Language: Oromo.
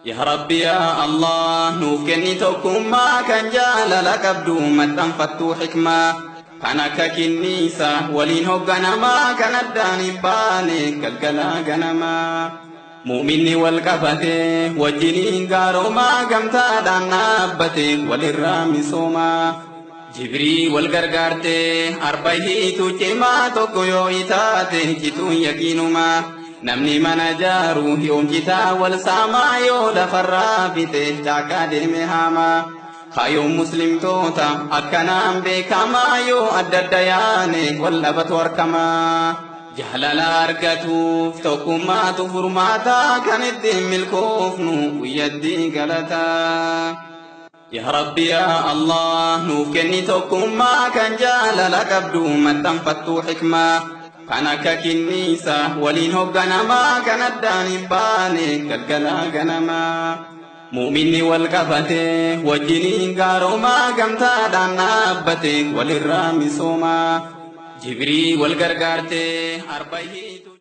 Yaa Rabbi yaa Allah nuuf kenni tokkummaa kan jaalala qabdu maxxanfattuu xikmaa kan akka kinniisa waliin hoogganamaa kan addaan hin baane galgala ganamaa. Muuminni wal qabate wajjiniin gaaroomaa gamtaadhaan dhaabbate walirraa misoomaa. Jibrii wal gargaarte arba hiitu cimaa tokko yoo itaate cituun yaqiinumaa. Namni mana jaaru yoomchitaa wal saamaa yoo lafarraa fite caakkaa deeme haamaa. Kaayyoon muslimtoota akkanaan beekamaa yoo adda adda yaane wal dhabatu harkamaa. Jaalala argatuuf tokkummaatu furmaataa kan ittiin milkoofnu guyyatti galataa. Yaa Rabbi yaa Allah nuuf kenni tokkummaa kan jaalala qabdu maxxanfattuu xikmaa kan akka kinniisa waliin hoogganamaa kan addaan hin baane galgala ganamaa. Muuminni wal qabate wajjiniin gaaroomaa gamtaadhaan dhaabbate walirraa misoomaa. Jibrii wal gargaarte arba hiitu.